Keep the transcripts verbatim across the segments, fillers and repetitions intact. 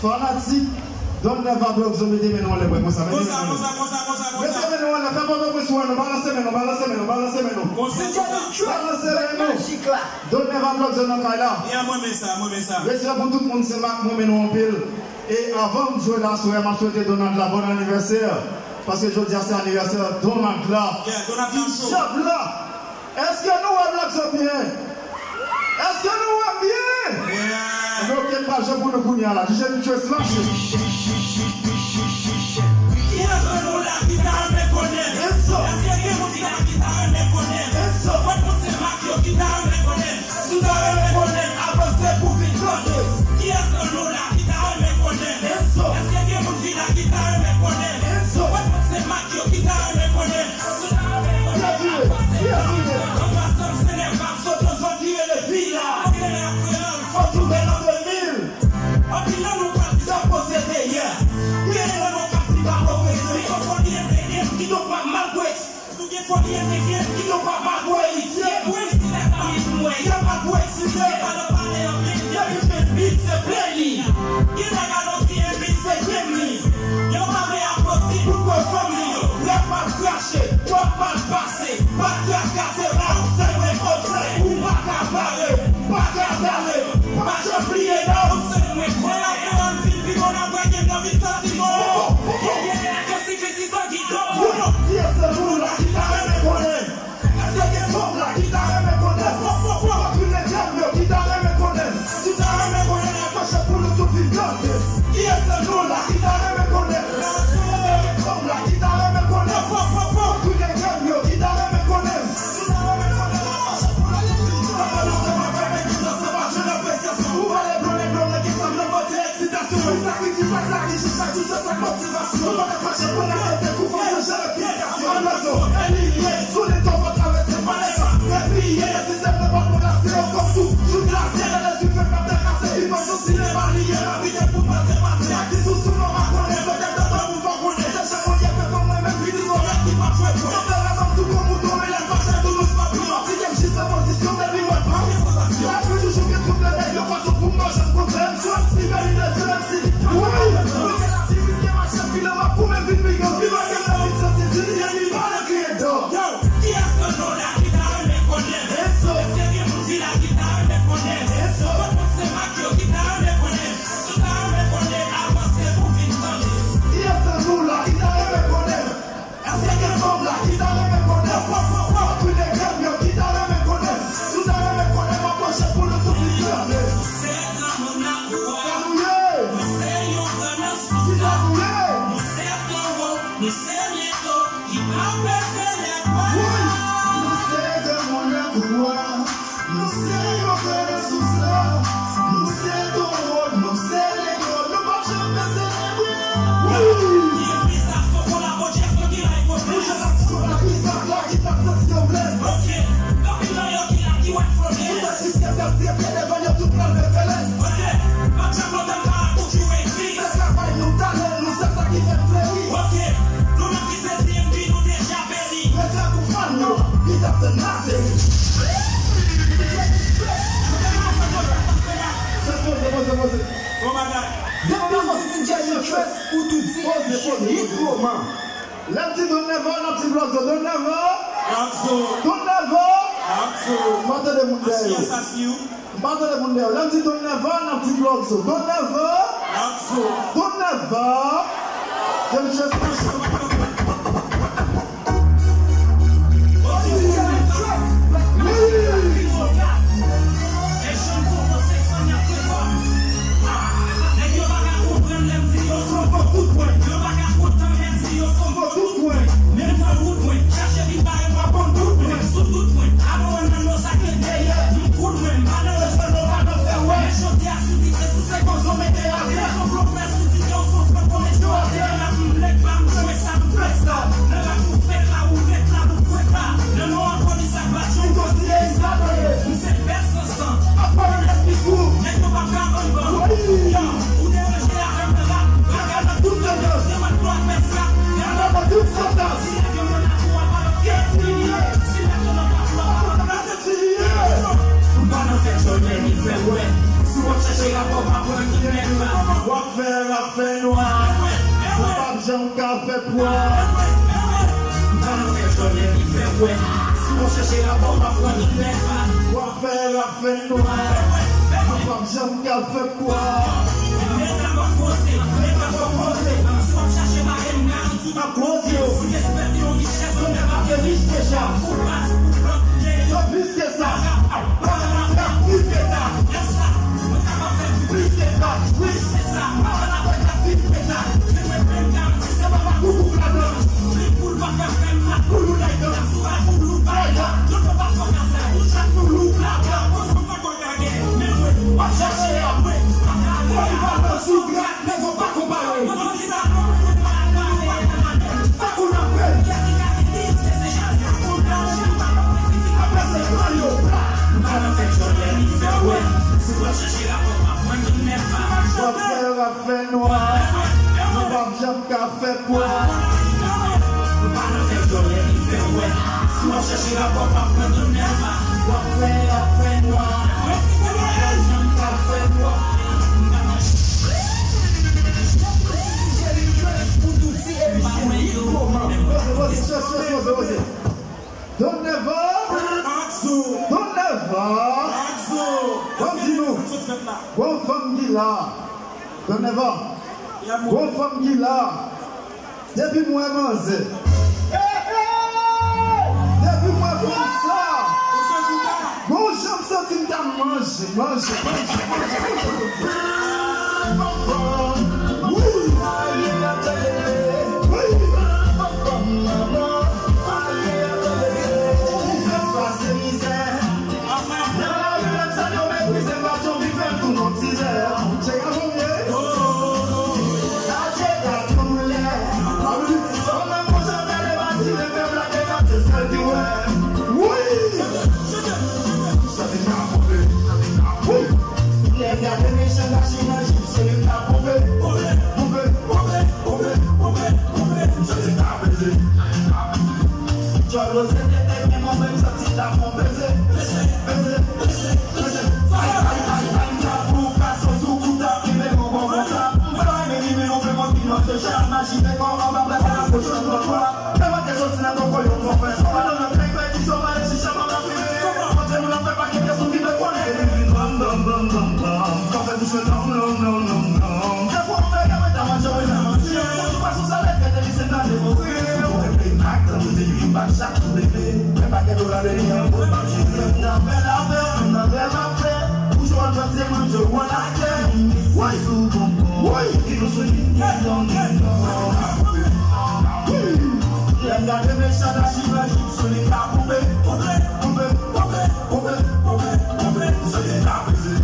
Fanatik Don Nèva Blòk Zo, mete men nou anlè, bwè, konsa, mete men nou anlè. Mete men nou anlè, fè Pòtoprens wè nou, balanse men nou, balanse men nou, balanse men nou. Balanse men nou. Don Nèva Blòk Zo nan kay la. Respè pou tout moun, Senmak, mwen renmen nou anpil. E avan m jwe la aswè, m ap swete Donald la bon anivèsè. Paske jodi a se anivèsè Donald la. Ti djab la. Èske nou wè Blòk Zo byen? Èske nou wè m byen? Ebyen, oke, m pral jwe pou nou kounye a la. D J Nitrous, mache. Kiyès nan nou la ki ta renmen konnen? Èske gen moun ki la ki ta renmen konnen? Kot moun Senmak yo ki ta renmen konnen? Si w ta renmen konnen, avanse pou vin tande. Kiyès nan nou la ki ta renmen konnen? Èske gen moun vila ki ta renmen konnen? Kot moun Senmak yo ki ta renmen konnen? Si w ta renmen konnen, avanse pou vin tande. An pasan, m se Nèva, m sot nan zòn ki rele Vila. Fò tounen nan de mil. Anpil nan nou pral di sa poze dèyè. Gen nan nou k ap di pa pwogrese. Fò fò li entegre m, kidonk m ap malpwese. Si w gen foli entegre m, kidonk w ap mal bwè li. Gen bwè si nèg pa vin mwen, y ap mal bwè si nèg pa nan pale anpil. Depi gen bit se play li. Gen nèg alon di en bit se game li. Yo pa vle aplodi pou gwo fanm li yo. Lè m ap krache, w ap mal pase. Pa trakase, pa obsève konsèy. Ou pa ka pare, pa ka dale. Pa janm bliye non. Konsèy mwen, kwè la, lè m fin pi bon apre gen nan vin santi bon. Gen nèg yo sifi si Kiyès nan nou la ki ta renmen konnen? Èske gen fanm la ki ta renmen konnen? Fò, fò, fò, fò, tounen djab yo ki ta renmen konnen. Si w ta renmen konnen, apwoche pou nou tout vin tande. Kiyès nan nou la ki ta renmen konnen? Èske gen fanm la ki ta renmen konnen? Fò, fò, fò, fò, tounen djab yo ki ta renmen konnen. Si w ta renmen konnen, apwoche pou nou tout vin tande. Sa fè lontan m ap fè men ki sa se pa jwenn apresyasyon. Ou pale blonde, blonde, ki sa vle monte. Sitasyon, wi, sa ki di, sa, sa ki jis, sa ki se, sa k motivasyon. Nou pa ka fache pou n aksepte kou fòse, jere fiskasyon. An blazo, elimine, sou letan pa travèse palè sa. Repliye, sistèm nan pa pou lase yo kòm tou. Jou glase, lè lespri fèk ap trakase, li pa sou sinema li ye, la vite pou pa trepase. Ak ti sousou, non, pa konnen, petèt, tantan, ou pa konnen. Se jan mwen ye, fè kòm mwen menm, ki di zòrèy ki pa jwe pwen. Tanperè, manm tou kon mouton, men lè l fache, tou dous pa pran. Li gen jis an pozisyon, depi mwen pa gen sansasyon. Epi toujou gen tout lè nèg yo fason pou m pa janm kontre m. Sou M C Bèl Ide Dye, M C Victor. Wi. Riske lavi, riske machann, finan m ap goumen vin pi gran. Li pa gen lè vin santi di, li pa nan kriye dò. Yo, kiyès nan nou la ki ta renmen konnen? Èske gen moun vila ki ta renmen konnen? Kot moun Senmak yo ki ta renmen konnen? Si w ta renmen konnen, avanse pou vin tande. Kiyès nan nou la ki ta renmen konnen? Èske gen fanm la ki ta renmen konnen? Fò, fò, fò, fò, tounen djab yo ki ta renmen konnen. Si w ta renmen konnen, m ap pwoche pou nou tout vin tande. Nou se granmoun nan kou a. Sa nou ye? Nou se yon grann nan sou sa. Ki sa nou ye? Nou se toro, nou se leto, ki pa peze lèt pwa. Wi, nou se granmoun nan kou a. Nou se yon grenn sou sa. Nou se toro, nou se leto, nou p ap janm deselebre. Wi. Ki enpwizasyon kolabo Jason ki la e pwoblèm. Wi, se la ti kolabo sa la ki t ap santi yo blèm. Oke. Anpil nan yo ki la ki wè pwoblèm. Tout sa jiske t ap di pye devan yo tout pral revelè. Oke. M ap janm lontan m pa la toujou ekri. Se travay nou, talan nou, se sa ki fè n fleri. Oke. Nou menm ki se D M V, nou deja beni. Respè pou fan yo, li t ap tann la ateri. Poze, poze, poze. Bon bagay. Depi w di D J Nitrous, ou tou di M C Hit Roman. Lè m di Don Nèva, n ap di Blòk Zo. Don Nèva! Blòk Zo! Don Nèva! Blòk Zo! M pa tande moun dèyè yo. Asiyas asiw. M pa tande moun dèyè. Lè m di Don Nèva, n ap di Blòk Zo. Don Nèva! Blòk Zo! Don Nèva! Jan Jezi mache. Wi! Nèg yo pa ka konprann lè m di yo flanke tout pwen. Fè rap fè nwa, nou p ap janm ka fè pwa. M pa nan fè djòlè ni fè kwè. Si w ap chèche rapò, w ap pran tout nèg la. W ap fè rap fè nwa, nou p ap janm ka fè pwa. Metamòfòze, metamòfòze. Si w ap chache mare m, garanti m ap koze w. Si respè te yon richès, nou t ap te rich deja. Pou baz, pou plan, gen yo plis ke sa. Mwen kapab fè plis ke sa. Plis ke sa. Plis ke sa. Mwen kapab fè plis ke sa. Men mwen menm garanti se papa koulou ladan. Li poul pa fè frè m la koulou ladan. Sou pa koulou pa la. Yo pa fè sa. Ou chat koulou ladan. Mwen pa konn gade. Men mwen, w ap chache apre. Mwen pa nan sou gad, nèg yo pa konpare. Mwen pa konn gade. Pa koulou apre. Apre se pran yo pla. W ap fè rap fè nwa. Nou p ap janm ka fè pwa. Nou pa nan fè djòlè ni fè kwè. Si w ap chèche rapò, w ap pran tout nèg la. W ap fè rap fè nwa. Nou p ap janm ka fè pwa. Pou tout ti emisyon, hit moman. Poze, poze, poze, poze, poze. Don Nèva! Don Nèva! Ban m di nou, gon fanm ki la. Don Nèva, gon fanm ki la. Depi m wè manzè, depi m wè fanm sa, gon jan m santi m ta manje, manje, manje, manje, manje. Wi! Wi! Ou fè m pase mizè. Nan lari lè m salye w meprize m, pa t janm vin fè m tou non tizè. Tchè, a bon vye. Adje dat koulè. Fanm nan gon jan gade m atire fè blag e gade sèl ki wè. Wi! Santi m ta ponpe. Wi! Lè m gade mechan gachi nan jip, se li m ta ponpe. Ponpe, ponpe, ponpe, ponpe, ponpe. Santi m ta peze. Djòl woze tete men mwen menm santi ta pran peze. Peze, peze, peze, peze. Ay, ay, ay, ay, m ta fou, kason sou kouta, kenbe yon bon konsa. M pa renmen ni men yon fè mwen ki manje chat, majine kò anba plas la, kochon nan twa. Fè mwen te soti nan koko yon bon fè. Sou mwen nan kay fè di sou mwen, chicha mwen la fini. Montre nou nan fè pa gen kesyon ki dwe konnen. Epi vin bam, bam, bam, bam, bam. Ka fè bouch mwen long, long, long, long, long. Defwa mwen fè gade ta manje, mwen ta manje. Sou pa sou sa lè kè te di se nan devore. Ou regle nak, tann ou te vin bat chak kou bebe. Men pa gen dola de li an gwo pa jere. Nan fè la fè, nan fè la fè. Ou jwe an danse, mwen jwe an lakè. Woy sou bonbon. Woy ki nou sou li. Lè m gade mechan la, chimè jip sou li ka koupe. Koupe, koupe, koupe, koupe, koupe, koupe. Sou li ka peze.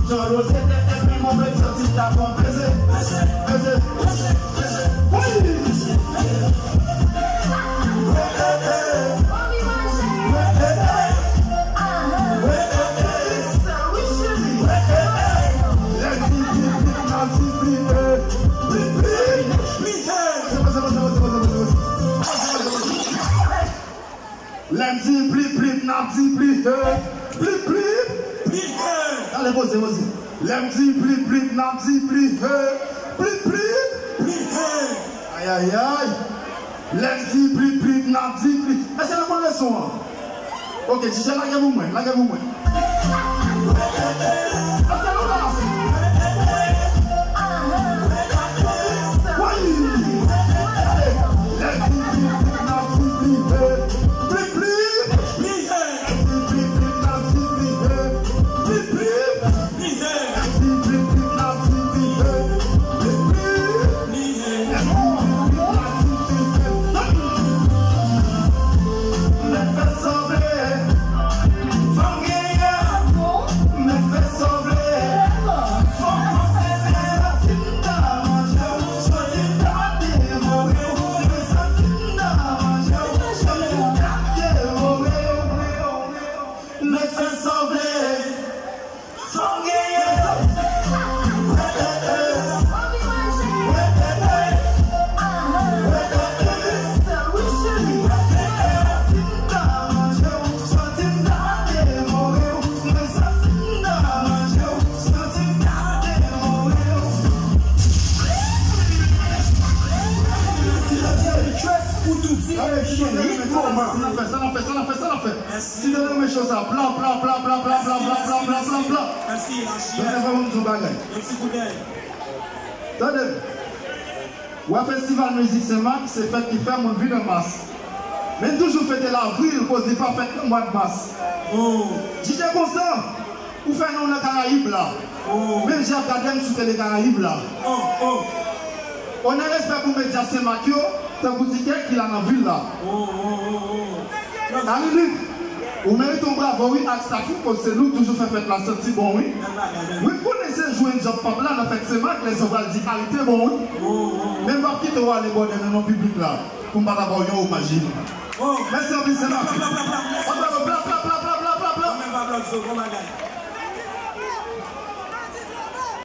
Jan yo se tèt tèt, men mwen menm santi ta pran peze. Peze, peze, peze. Lè m di plip, plip, n ap di plip, he. Plip, plip. Plip, he. Talè poze, poze. Lè m di plip, plip, n ap di plip, he. Plip, plip. Plip, he. Ayayay. Lè m di plip, plip, n ap di plip. Èske nou konn leson an? Ok, DJ, lage pou mwen, lage pou mwen. Èske nou la? Wi. Lè m di plip, plip, n ap di plip, he. Plip, plip. Sa n ap fè, sa n ap fè, sa n ap fè, sa n ap fè. Si te renmen cho sa, plan, plan, plan. Tande, fò m di yon bagay. Tande. Wè, festival mizik Senmak se fèt ki fè moun vin an mas. Men n toujou fete lavril, koz li pa fèt nan mwa mas. Jije konsa, ou fè non nan Karayib la. Menm jan ap gade m sou Tele Karayib la. Onè, respè pou medya Senmak yo, tankou Ti Kèk ki la nan vil la. Alilik, ou merite yon bravo wi ak staff ou, koz se nou toujou fè fèt la santi bon wi. Wi, m konnen se jou Enjòp Pòp la nan fèt Senmak, lèzòm pral di arete bon wi. Men m p ap kite w ale bòdè nan non piblik la pou m pa ta ba w yon omaj vivan. Mèsi anpil Senmak. Papa yo, pla, pla, pla.